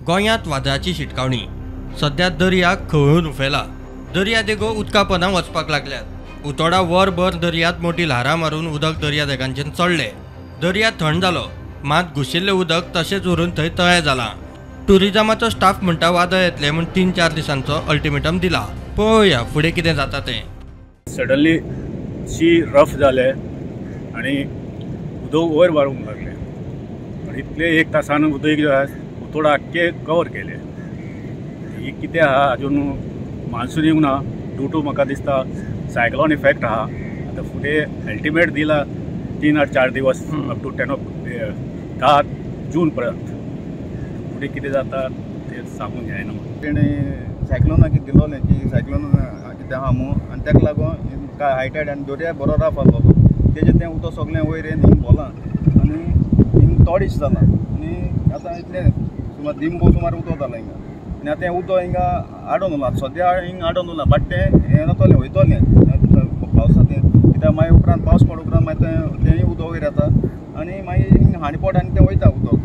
गोंयांत वादळाची शिटकावणी. सध्या दर्या खवळून उफेला. दर्या देगो उदका पोंदा वचपाक लागल्यात. उतोडा वरभर दर्यांत मोटी ल्हारां मारून उदक दर्या देगांचेर चडलें. दर्या थंड जालो, मात घुशिल्लें उदक तशेंच उरून थंय तळें जालां. टुरिजमाचो स्टाफ म्हणटा वादळ येतलें म्हूण 3-4 दिसांचो अल्टिमेटम दिला. पळोवया फुडें कितें जाता तें. सडनली सी रफ जाले आनी उदक वयर वाडूंक लागलें आनी इतले एक तासान उदक जे आहा उतोडा आख्खे कवर केले. ही कितें आहा अजून मान्सून येवंक ना. ड्यू टू म्हाका दिसता सायक्लॉन इफेक्ट आहा. आतां फुडें अल्टिमेट दिला 3 or 4 दिवस अप टू 10 जून पर्यंत. फुडें कितें जाता तें सांगूंक जायना. तेणें सायक्लोनाक कितें दिलोलें की सायक्लोन कितें आहा म्हूण आनी ताका लागून हायटायड आनी दर्या बरो रफ आसलो तेजें तें उदक सगळें वयर येवन हिंग भोलां आनी हिंग तोडीश जालां आनी आतां इतलें सुमार दिंबो सुमार उदक जालां हिंगा आनी आतां हें उदक हिंगा आडोन उरलां. सद्या हिंग आडोन उरलां बट तें हें जातलें वयतलें पावसा तें कित्याक मागीर उपरांत पावस पड उपरांत मागीर तें तेंय उदक वयर येता आनी मागीर हिंग हांडीपोट आनी तें वयता उदक.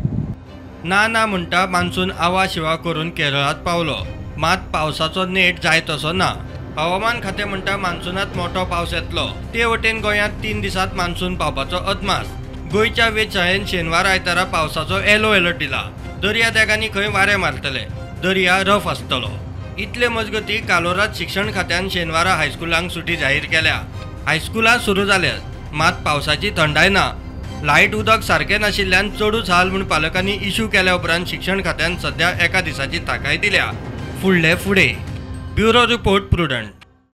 ना ना म्हणटा मान्सून आवा शिवा करून केरळांत पावलो, मात पावसाचो नेट जाय तसो ना. हवामान खातें म्हणटा मान्सूनांत मोटो पावस येतलो. ते वटेन गोंयांत 3 दिसांत मान्सून पावपाचो अदमास. गोंयच्या वेधशाळेन शेनवार आयतारा पावसाचो येलो अलर्ट दिला. दर्या देगांनी खंय वारें मारतले, दर्या रफ आसतलो. इतले मजगती कालोरात शिक्षण खात्यान शेनवारा हायस्कुलांक सुटी जाहीर केल्या. हायस्कुलां सुरू जाल्यात, मात पावसाची थंडाय ना. लायट उदक सारकें नाशिल्ल्यान चडूच हाल म्हूण पालकांनी इश्यू केल्या उपरांत शिक्षण खात्यान सध्या एका दिसाची थाकाय दिल्या. फुडले फुडें. Bureau report, Prudent.